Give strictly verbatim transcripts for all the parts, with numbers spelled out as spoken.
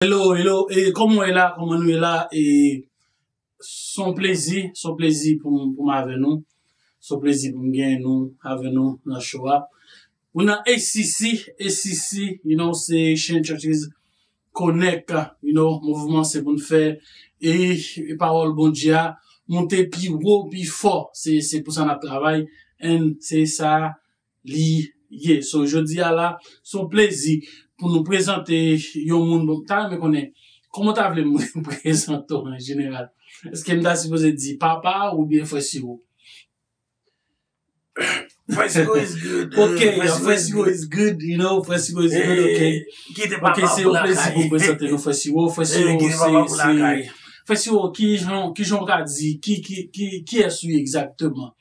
Hello, hello, e kòman w ye la? Kòman nou ye la? E se yon plezi, se yon plezi pou m, pou m avè nou. Se yon plezi pou m gen nou, avè nou nan show a. Ou nan A C C, A C C, you know, se Haitian Churches Connect, you know, mouvman se pou n fè e, e pawòl Bondye a monte pi wo, pi fò. Se, se pou sa n ap travay, and se sa li ye. So, jodi a la, se yon plezi pou nou prezante yon moun. Bon, m ta renmen konnen, kòman w ta vle m prezante w an jeneral? Èske m ta sipoze di papa oubyen frè Siro? Frè Siro is good. Ok, frè Siro is good, you know, frè Siro is good, ok. Ok, se yon plezi pou m prezante nou frè Siro. Frè Siro, se, se, frè Siro, ki jan, ki jan w ka di, ki, ki, ki, kiyès ou ye egzakteman?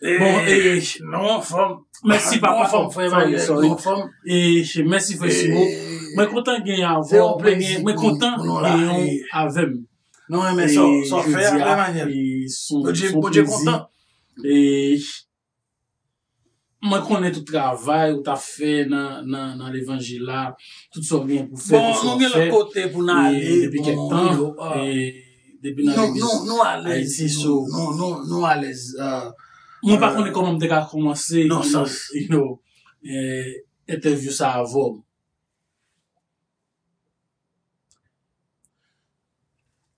Bon, e, non, anfòm. Mèsi papa, frè Emmanuel, non, anfòm. E mèsi frè Simo. Mwen kontan gen avè w, mwen kontan gen yon avè m. Nou renmen sa w fè a, frè Emmanuel. Bondye kontan. E mwen konnen tout travay ou t ap fè nan, nan, nan levanjil la, tout sa w gen pou fè, tout sa w ap fè. Bon, nou gen lòt kote pou n ale, depi kèk tan, e depi nan legliz Ayiti, so. Nou alèz. Mwen pa konnen kòman m te ka kòmanse, you know, entèvyou sa avè w.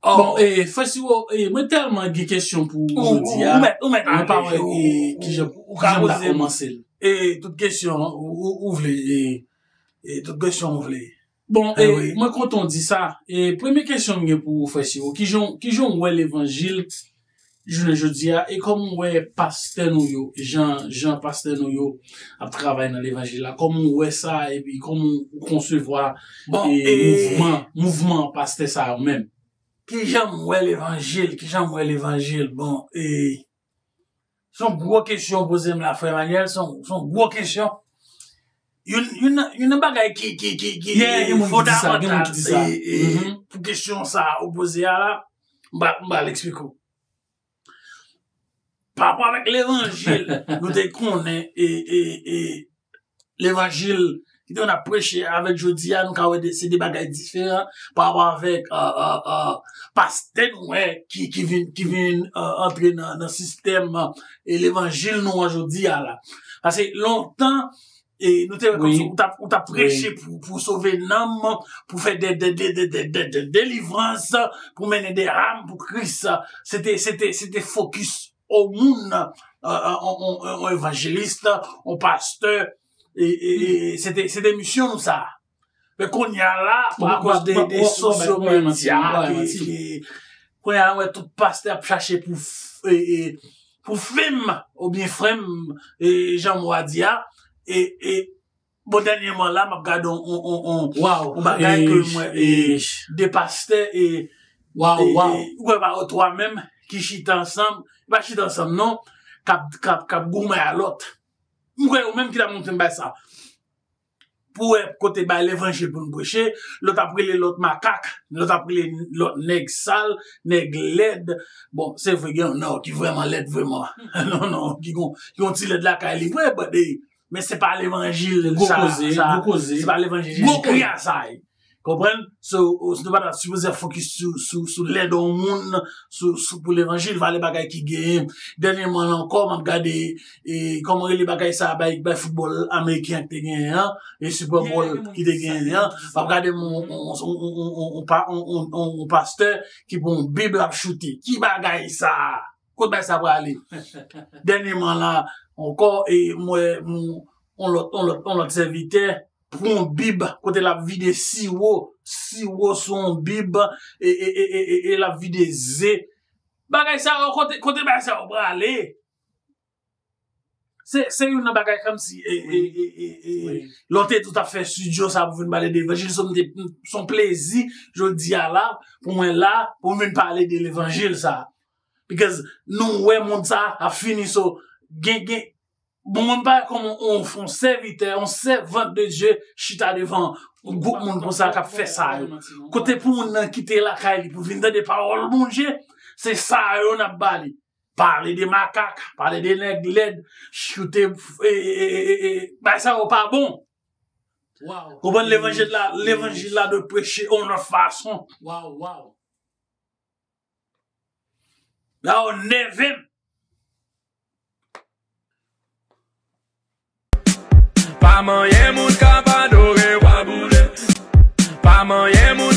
Bon, e, frè Siro, e, mwen tèlman gen kesyon pou ou jodi a, mwen pa wè e, kijan, kijan m ta kòmanse l. E tout kesyon ou, ou vle, e, e tout kesyon ou vle. Bon, e, mwen kontan w di sa. E premye kesyon m gen pou ou, frè Siro, kijan, kijan w wè levanjil jounen jodi a, e kòman w wè pastè nou yo, jan, jan pastè nou yo ap travay nan levanjil la, kòman w wè sa, epi kòman w konsevwa e, mouvman, mouvman pastè sa yo menm? Kijan m wè levanjil, kijan m wè levanjil? Bon, e, se yon gwo kesyon w poze m la, frè Emmanuel, se yon, se yon gwo kesyon. Youn, youn nan, youn nan bagay ki, ki, ki, ki fondamantal e, e, pou kesyon sa ou poze a la, m pral, m pral eksplike w. Pa rapò avèk levanjil, nou te konnen e, e, e, levanjil ki te konn ap preche avèk jodi a, nou ka wè se de bagay diferan pa rapò avèk pastè nou wè ki, ki vin, ki vin antre nan, nan sistèm e levanjil nou an jodi a la. Paske lontan, e nou te wè kòmsi ou t ap, ou t ap preche pou, pou sove nanm, pou fè de, de, de, de, de, de, de delivrans, pou mennen de am pou Kris. Se te, se te, se te fokis yon moun, yon evanjelis, yon pastè, e, e, e se te, se te misyon nou sa. Men kounye a la, akoz de, de sosyo medya, ki, ki, kounye a la, wè tout pastè ap chache pou, e, e, pou fè m, oubyen frè m, e, jan mo a di a, e, e, bon, dènyèman la, m ap gade on, on, on, on, on bagay ke m wè, e, de pastè, e, e, ou wè pa yo twa menm, ki chita ansanm, pa chita ansanm non, k ap, k ap, k ap goumen a lòt. M kwè yo menm ki t ap montre m bagay sa. Pou wè kote bay levanjil pou n preche, lòt ap rele lòt makak, lòt ap rele lòt nèg sal, nèg lèd. Bon, se vre gen yon nèg ki vrèman lèd vrèman. Non, non, ki gon, ki gon ti lèd lakay li vre, but, e, men se pa levanjil sa, sa, se pa levanjil Jezikri a sa ye. Konprann? So, nou pa ta sipoze ap fokis sou, sou, sou lèd yon moun, sou, sou pou levanjil, valè bagay ki genyen. Dènyèman la ankò, m ap gade, e, kòman rele bagay sa, bay, bay foutbòl ameriken an ki te genyen an, e Super Bowl ki te genyen an. M ap gade yon, yon, yon pastè ki pran yon bib l ap choute. Ki bagay sa? Kot bagay sa prale? Dènyèman la, ankò, e, m wè, m, yon lòt, yon lòt, yon lòt sèvitè, pran yon bib kote l ap vide siwo, siwo sou yon bib, e, e, e, e, e, e l ap vide ze. Bagay sa yo, kote, kote bagay sa yo prale? Se, se youn nan bagay kòmsi, e, e, e, e, e, lè w te di w t ap fè estidyo sa pou vin pale de levanjil, so m te, se yon plezi, jodi a la, pou mwen la, pou m vin pale de levanjil sa. Because nou wè mond sa ap fini, so, gen, gen, bon, mwen m pa wè kòman yon, yon sèvitè, yon sèvant de Dye chita devan yon gwoup moun konsa k ap fè sa yo. Kote pou moun nan kite lakay li pou vin tande pawòl Bondye, se sa yo n ap ba li. pale de makak, pale de nèg lèd, choute, e, e, e, e, e, bay sa yo pa bon. Konprann levanjil la, levanjil la dwe preche yon lòt fason. Waw, waw. Sa yo nève m. Pa manyen moun k ap adore wa boule. Pa manyen moun